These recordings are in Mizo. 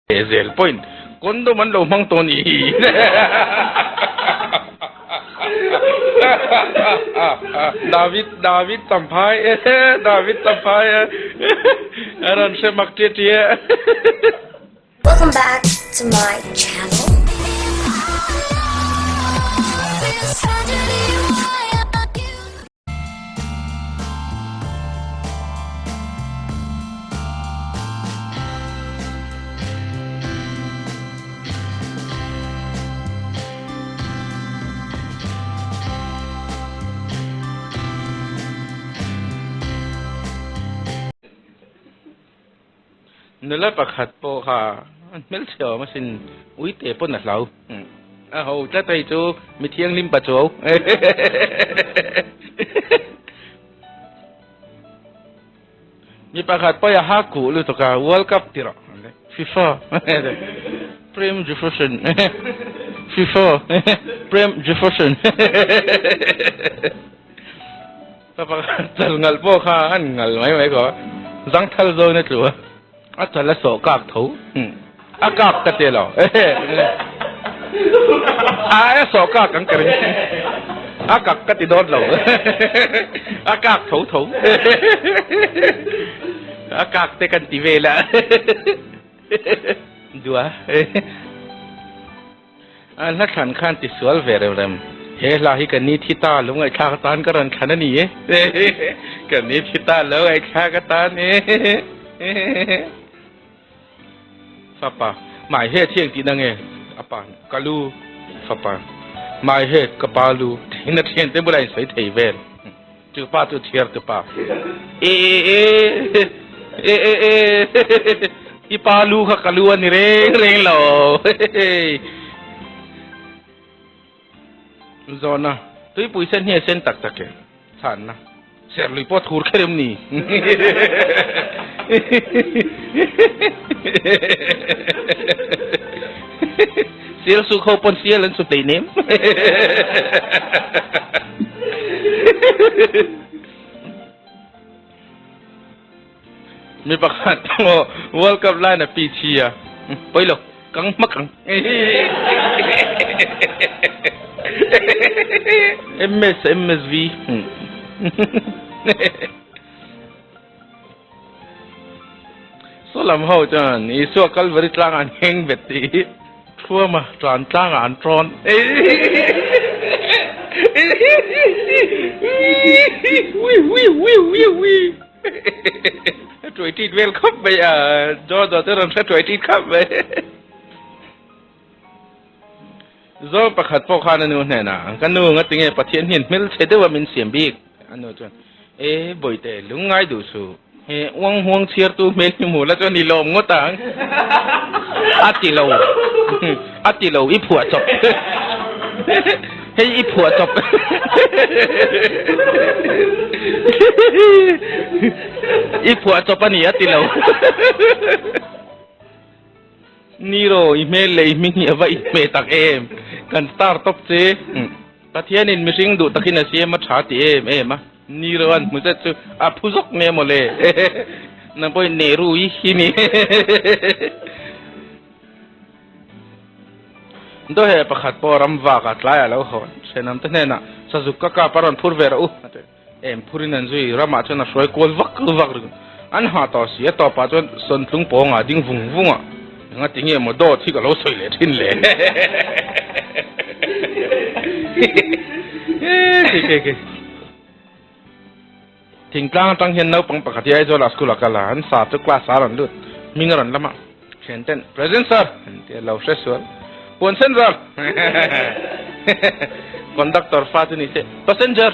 Zel pawhin condom an lo hmang tawh ni. David David Champhai David Champhai a rawn hre mak tia tia. Welcome back to my channel. Nula pakhat pawh kha a hmelchhe awm asin uite pawn a hlau. A ho tlat hei chu mi thianghlim pa chuau. Mi pakhat pawh a ha kuh lutuk a World Cup ti rawh FIFA Prem Jefferson FIFA Prem Jefferson Ka pakhat chal ngalh pawh kha an ngal mai mai ko zangthal zawn a tlu a a chal a sawh kak tho a kak ka ti lo a a sawh kak ang ka ring a kak ka ti dawn lo a kak tho tho a kak te kan ti vel a dua A hla thlan khan ti sual ve rem rem. He hla hi ka ni thi ta lo ngaihthlak atan ka rawn thlan a ni e. Ka ni thi ta lo ngaihthlak atan e. Fapa, My head hi engtihna nge? A pa, Ka lu. Fapa, My head, ka pa lu. Tiin a thiante bulah in sawi thei vel. Chu pa chu chhiar tu pa. E e e e e e i pa lu kha ka lu a ni reng reng lo. Zawhna, Tuipui sen hi a sen tak tak em? Chhanna, Serlui pawh thur kher em ni? Sial su kho pawn sial an su hleinem. Mi pakhat maw World Cup line a pi chi a pawi lo kang hmak ang. MS MSV. Saw lam ho chuan Isua Kalvari tlangah an heng bet tih Thuama tlan tlangah an tawn. Tuai tit vel khawp mai a, Jaw jaw te rawn hre tuai tit khawp mai. Zawl pakhat pawh khan a nu hnenah, Ka nu, ngatinge Pathian hian hmelchhe deuha min siam bik? A nu chuan, E, bawihte, lungngai duh suh. He uang huang chhiartu hmel hi hmu la chuan i lawm ngawt ang. A ti lo. A ti lo, i phuah chawp. Hei i phuah chawp. I phuah chawp a ni, a ti lo. Niro, i hmel leh i hming hi a va inhmeh tak em? Kan star tawp che. Pathianin mihring duh takin a siam a tha ti em em a. Niro an hmu zet chu a phu zawk nge maw le? Nang pawhin Nehru i hi ni. Dawheh pakhat pawh ram vak a tlai a lo hawn. Thenawm te hnenah Sazuk ka kap a rawn phur ve rawh u a ti. Em phurin an zui ramah chuan a hruai kual vak vak ringawt. An hah tawh si, a tawpah chuan sawntlung pawngah a ding vung vung a, engati nge maw dawt hi ka lo sawi leh thin le. Thingtlang atang hian naupang pakhat hi Aizawlah school a kal a, an sa chu class ah a rawn lut, hming a rawn lam a, thian ten Present sir an ti a, lo hre sual. Puan sen ral. Conductor fa chu ni se passenger.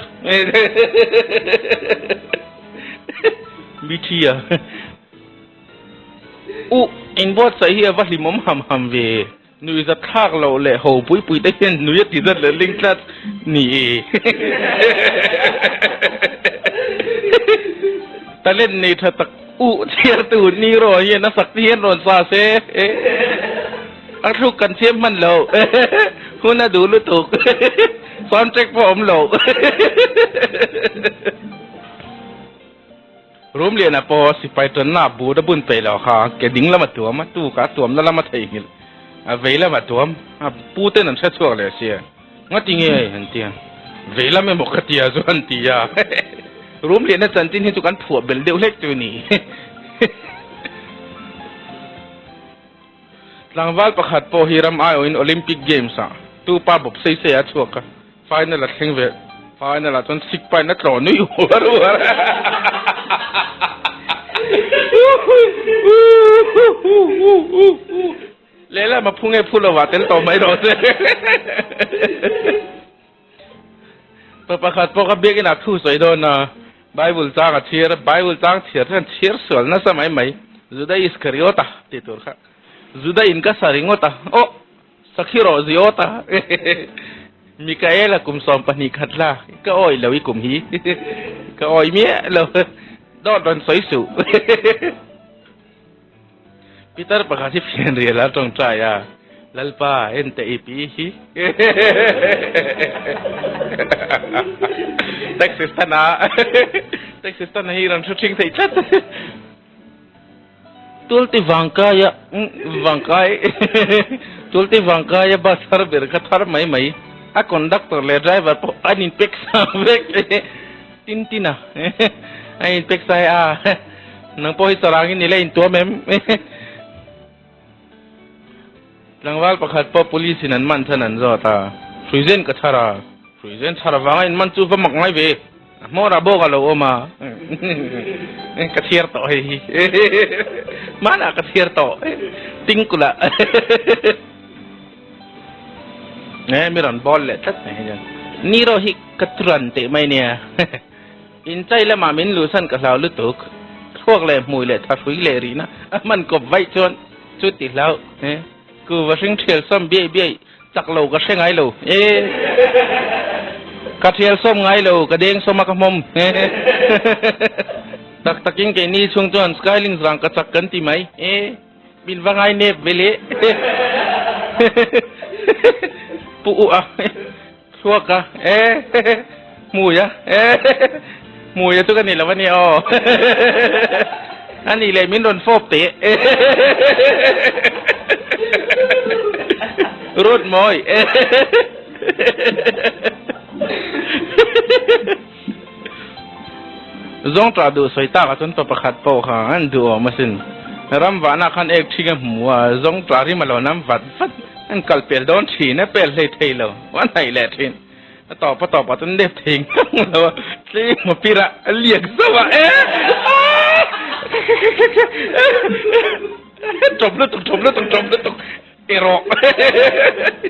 Bithi a. U inbuatsaih hi a va hlimawm ham ham ve. Nui zat thlak loh leh ho pui pui te hian nui a ti zat leh ling tlat ni e. Talent nei tha tak u chhiar tu ni rawh hian a sak te hian rawn sa se. A thluk kan siam hman lo. Hun a duh lutuk. Sound track pawh a awm lo. Rumliana pawh sipai tanna but a bun peih lo kha ke ding lama tuam a, tuk a tuamna lama theihnghilh a vei lama tuam a, pu ten an hre chhuak leh sia. Ngati nge an ti a, vei lam emaw ka tia chu an ti a. Rumliana chanchin hi chu kan phuah belh deuh hlek chu a ni. Tlangval pakhat pawh hi ram aiawhin Olympic Games ah tupa bawp sei sei a chhuak a, final a thleng ve. Final ah chuan sik pain a tlawh nui uar uar a. Lehlam a phu nge phu lo ah tel tawh mai rawh se. Pa pakhat pawh ka biakin ah thu sawi dawn a, Bible chang a chhiar a, Bible chang chhiar chuan chhiar sual nasa mai mai, Juda Iskariota tih tur kha Juda in ka sa ringawt a, aw sakhi rawh Ziota Mikaela kum 12 khat la ka awih lo i kum hi ka awih miah lo dawt rawn sawi suh. Pitar pakhat hi fian rial a tawngtai a, Lalpa en teh i pi hi. Taxi stand a taxi stand hi rawn thu thing thei tlat. Tulti vangkaia vangkai tulti vangkaia bus thar ber kha thar mai mai a conductor leh driver pawh an in pack sa vek tin tin a a in pack sai a. Nang pawh hi sarangin i la intuam em? Tlangval pakhat pawh police in an man chhan an zawt a, Hruizen ka chhar a, Hruizen chhar avanga in man chu va mak ngai ve, a hmawrah bawk a lo awm a, ka chhiar tawh hei hi, hmanah ka chhiar tawh, tingkula e mi rawn bawl leh tlat mai hei chuan, ni rawh hi ka turan teh mai nia. Inchai lamah min luhsan ka hlau lutuk, thluak leh hmui leh thahrui leh rihna a hman kawp vaih chuan chu ti hlau e, ku va hring thial sawm biaih biaih chak lo ka hre ngai lo e, ka thial sawm ngai lo ka deng sawm a ka hmawm e, tak takin keini chhung chuan Skylink zang ka chak kan ti mai e, min va ngai nep ve le pu u a. Thluak a e hmui a e hmui a chu ka ni lo a nia aw a nih leh min rawn fawp teh rut mawi e zawng tah duh sawi tak ah chuan pa pakhat pawh kha an duh awm asin ram vahna khan ek ṭhing a hmu a zawng tah rim a lo nam vat vat an kal pel dawn ṭhin a pel hlei thei lo a hnaih leh ṭhin a tawp a tawp ah chuan lep thei ngang lo a tlem a pir a a liak zauh a e ṭawp lutuk ṭawp lutuk ṭawp lutuk erawh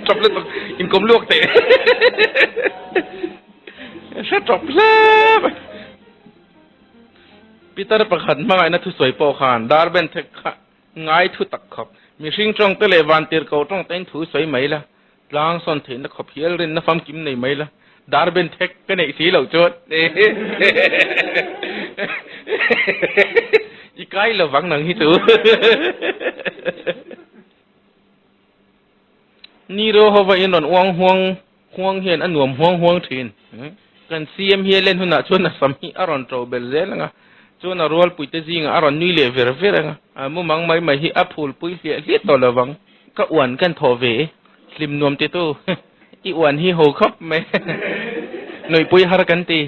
ṭawp lutuk inkawm luak teh. Hre tawp hle mai. Peter pakhat hmangaihna thusawi pawh khan dar ben thek kha ngai thu tak khawp. Mihring tawng te leh vantirhkoh tawng te in thu sawi mai la, tlang sawn theihna khawp hial rinna famkim nei mai la, dar ben thek ka neih si loh chuan i kai lovang nang hi chu. Ni ro hova in rawn uang huang huang hian a nuam huang huang thin. Kan CM hi a len hunah chuan a sam hi a rawn to belh zel ang a, chuan a rualpuite zingah a rawn nui leh ver ver ang a, a mumang mai mai hi a phulpui hliah hliah tawh lo vang. Ka uan kan thawh ve e, hlim nuam ti tu i uan hi ho khawp mai. Nuihpui har kan ti,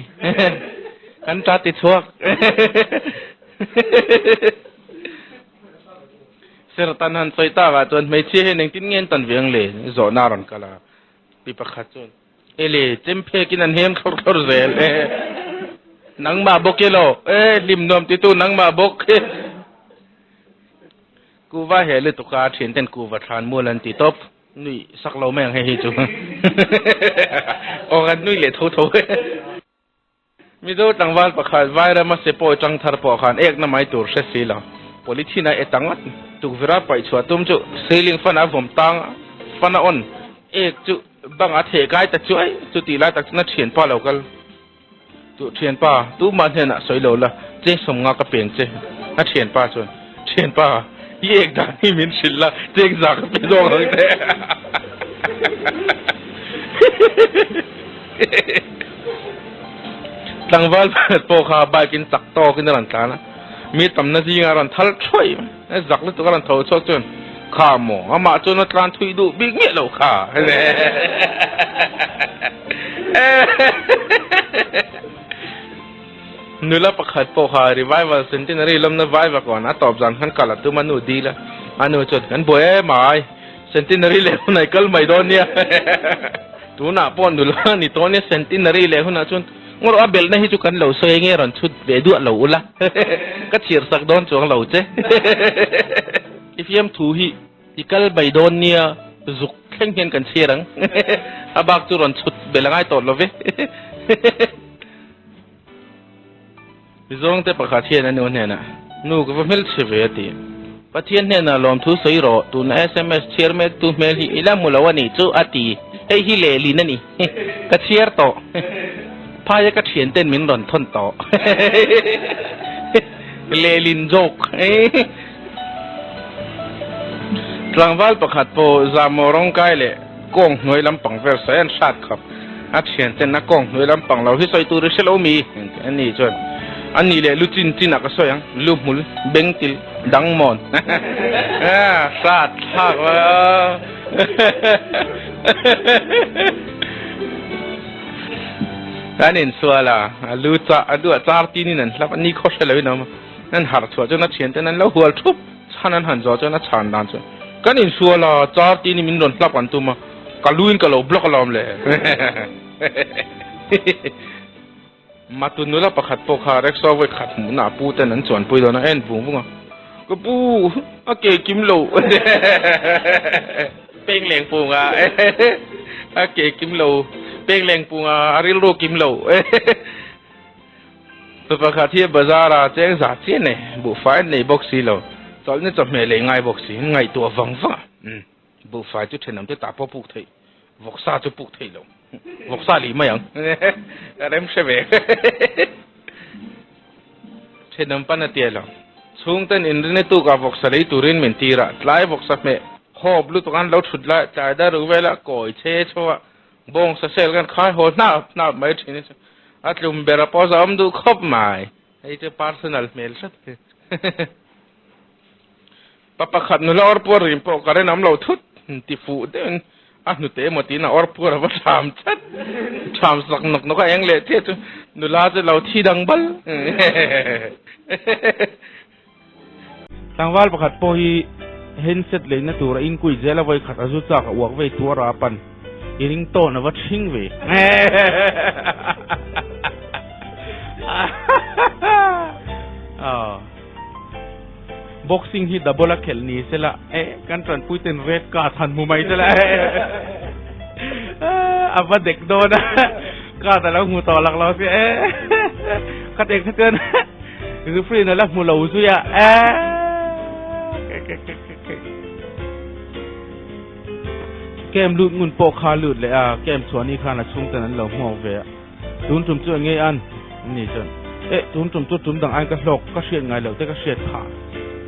kan ta ti chhuak. Sertan han sawi tak ah chuan hmeichhia hian engtin nge an tan ve ang le? Zawhna a rawn kal a, mi pakhat chuan, Ele, chem phekin an hem thlawr thlawr zel e. Nangmah bawk e lo, e hlim nuam titu nangmah bawk e. Kuva he lutuk a thian ten kuva thlan mual an ti tawp. Nui sak lo mai ang hei hi chu. Aw kan nui leh tho tho e. Mizo tlangval pakhat Vairama sepawi tang thar pawh khan ekna mai tur hre si lo. Polythene a e ta ngawt. Tukverh a paih chhuah tum chu ceiling fan a vawm tang a, fan a on. Ek chu bang a theh kai ta chuai. Chutih lai tak chuan a thianpa lo kal. Tu thianpa, tumah hnenah sawi lo la, cheng sawmnga ka peng che. A thianpa chuan, Thianpa, i ek dan hi min hrilh la, cheng za ka pe zawk ang che. Tlangval pakhat pawh kha bike in chak tawkin a rawn tlan a. Mi tamna zinga rawn thal thuai mai. Zak lutuk a rawn tho chhuak chuan, Kha maw, amah chuan a tlan thui duh bik miah lo kha. Nula pakhat pawh kha Revival Centenary lawmna vaiva kawn a tawp zan khan kal a tum a nu dil a, a nu chuan, Kan buai em ai, Centenary leh hunah i kal mai dawn nia. Tunah pawh nula a ni tawh nia, Centenary leh hunah chuan Ngawrh a belhna hi chu kan lo sawi nge rawn chhut ve duah lo ula, ka chhir sak dawn chuang lo che. I fiamthu hi i kal mai dawn nia, zuk thleng hian kan chhir ang. A bak chu rawn chhut belh a ngai tawh lo ve. Mizawngte pakhat hian a nu hnenah, Nu, ka va hmelchhe ve a ti. Pathian hnenah lawmthu sawi rawh, tuna sms chhiar mektu hmel hi i la hmu lo a nih chu a ti. Hei hi lehlin a ni. Ka chhiar tawh. Phaia ka thianten min rawn thawn tawh. Lehlin joke. Tlangval pakhat pawh Zahmawh rawngkai leh kawng hnuai lampang vel sawi an hrat khawp. A thianten a kawng hnuai lampang lo hi sawi tur i hre lo mi? A ni chuan a ni leh lu chin chin ah ka sawi ang, lu hmul, beng til, dang mawn. Hrat thlak a. An insual a, a lu chah a lu ah char tin in an hlap a, ni khaw hre lo in a awm a. An harh chhuah chuan a thianten an lo hual thup. Chhan an han zawh chuan a chhan dan chuan, Kan insual a, char tin in min rawn hlap an tum a, ka lu in ka lo block alawm le. Matu nula pakhat pawh kha rickshaw vawi khat hmuhna a pu ten an chuanpui dawn a, en vung vung a, Ka pu, a ke kim lo. Peng leng pung a, a ke kim lo, peng leng pung a, a rilru kim lo. Pa pakhat hi bazar a cheng zah chiah nei, buhfai an nei bawk si lo, chawlhna chawhmeh lei ngai bawk si, ngaihtuah vang vang a, umm, buhfai chu thenawm te tah pawh puk theih, vawksa chu puk theih lo, vawksa lih mai ang, ka rem hre ve, thenawm pan a tia lo, chhungten inrine tukah vawksa lei turin min tir a, tlai vawksa hmeh hawp lutuk an lo thut lai, tlai dar ruk velah kawi chhe chho a, Bawng sasel kan khai haw hnap hnap mai thin hi chu a tlum ber a pawh zawm duh khawp mai. Hei chu personal hmel hret hi. Pa pakhat nula awr puar rim pawh ka rinawm lo thut ti fuh deuhin a hnute emaw tiin a awr puar a va ṭham chat. Ṭham sak nawk nawk a eng leh chiah chu nula chu lo thi dang bal. Tlangval pakhat pawh hi handset leina tur a inkui zel a vawi khat a zu chak a uak vei tuar a pan i ring tawn a va ṭhing ve. Boxing hi double a khelh ni sela e kan tanpui ten red card han hmu mai sela a va dek dawn a card a lo hmu tawh lak lo sia e khat eng kha chuan Referee na la hmu lo zui a Camp lut ngun pawh kha lut leh a camp chhuah ni khan a chhungten an lo hmuak ve a tun tum chu enge an ni chuan eh tun tum chu tum dang ai ka hlawk ka hriat ngai loh te ka hriat phah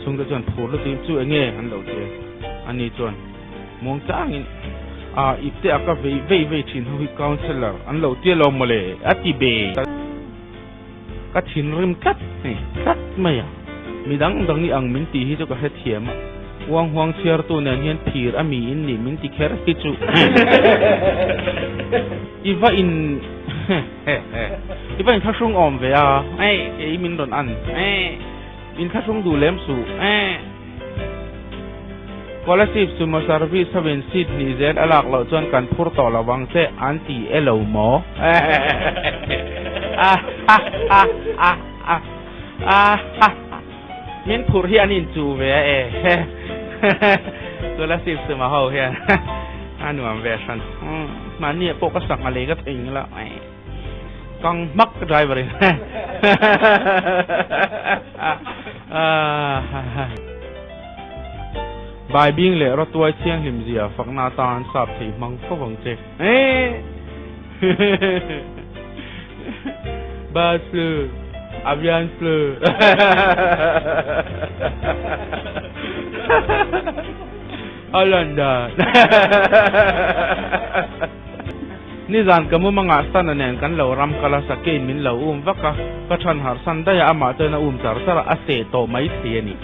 chhungte chuan phur lutuin chu enge an lo ti a ni chuan muang changin a ipte a ka vei vei vei thin ho hi councellor an lo tia lo mawle a ti be. Ka thinrim tlat hei, tlat mai a. Mi dang dang i ang min tih hi chu ka hrethiam a, uang huang chhiartu nen hian phir a mi in nih min ti kher hi chu. I va in i va inthlahrung awm ve a, kei min rawn an, inthlahrung duh lem suh. Scholarship sumo service hovin seat hnih zel a lak loh chuan kan phur tawh lo vang che an ti e lo maw? Min phurh hi an inchuh ve a e. Scholarship sumo ho hian a nuam ve hran. Mahni ah pawh ka sangha lei ka thei ngil a. Kang hmak driver in. Baibing leh rawtuai thianghlim zia fakna atan sap thei hmang fo vang che. Bird flu, avian flu. A London. Nizan ka mumangah Stana nen kan lo ram kal a, Sakeiin min lo um vak a, ka than harh san daih a, amah chuan a um char char a, a seh tawh mai thei a ni.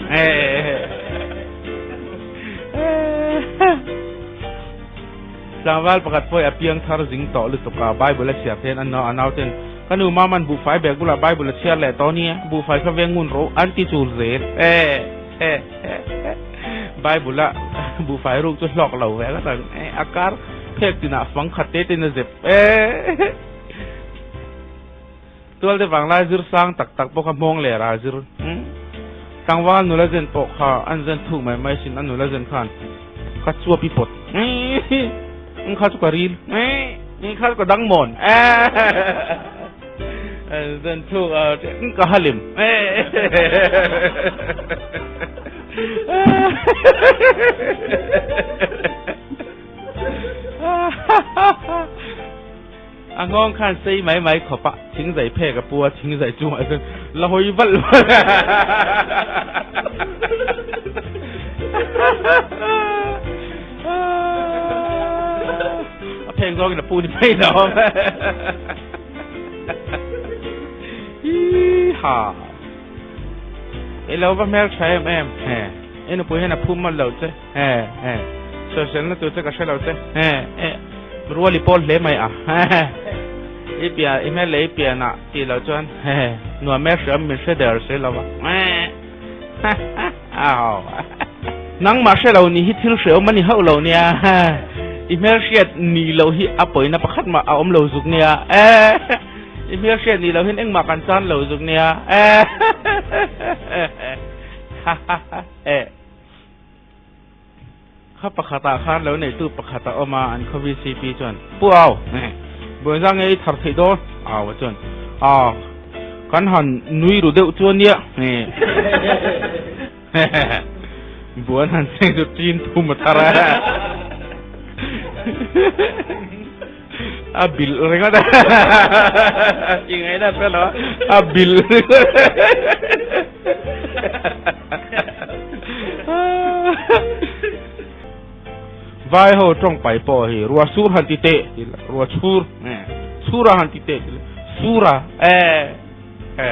Tlangval pakhat pawh hi a piang thar zing tawh lutuk a, Bible a chhiar thein a a nauten, Ka nu Maman buhfai bag bulah Bible a chhiar leh tawh nia, buhfai kha veng ngun rawh an ti chul zel. Bible a buhfai ruk chu hlawk lo ve ka tang a kar phek tinah fang khat te ten a zep. Tualte vanglai zir sang tak tak pawh kha hmawng leh ral zir. Tlangval nula zen pawh kha an zen thuk mai mai sin a nula zen khan ka chuap i pawt. Eng kha chu ka ril. Eng kha chu ka dang mawn. Zen thuk a ka halim. A nghawng khan sei mai mai khawp a, thing zai phek a pu a, thing zai chungah chuan la hawi valh valh a. A phek zawngin a pu ni mai lo. Hii ha. I lo va hmel tha em em. He. I nupui hian a phum mal lo che. He he. Sawiselna tur che ka hre lo che. He he. Rual i pawl hle mai a. He he. I pian i hmel leh i pian ah tih loh chuan he he nuam e hriam min hre der si lo va. He he. Aw. Nangmah hre lo ni hi thil hreawm a ni hauh lo nia. I hmel hriat ni loh hi a pawina pakhat mah a awm lo zuk nia. I hmel hriat ni loh hian engmah kan chan lo zuk nia. He. Kha pakhatah khan lo neitu pakhat a awm a, an khaw VCP chuan, Pu Au, buaina nge i thar theih dawn? Au a chuan, Aa, kan han nui ru deuh chu a nia, buan han seng chu ṭin thum a thar a, a bilh ringawt a, i ngaihna hre lo a, a bilh ringawt a. Vai ho tawng pai pawh hi rua sur han ti teh ti la rua chhur chhura han ti teh ti la sura e e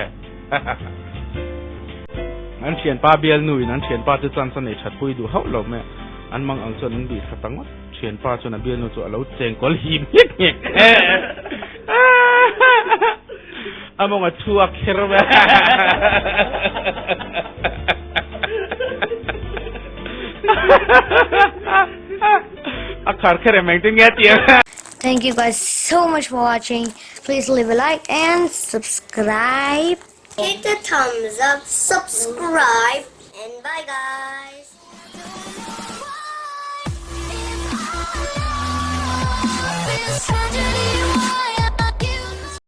an thianpa bialnu in an thianpa chu chance a nei that pui duh hauh lo mai a an mang ang chuan an bih thla ta ngawt thianpa chuan a bialnu chu a lo chengkawl him nghek nghek A mawng a chhuak kher mai. A khar kher em engtin nge ti ang. Thank you guys so much for watching. Please leave a like and subscribe. Hit the thumbs up, subscribe, and bye guys.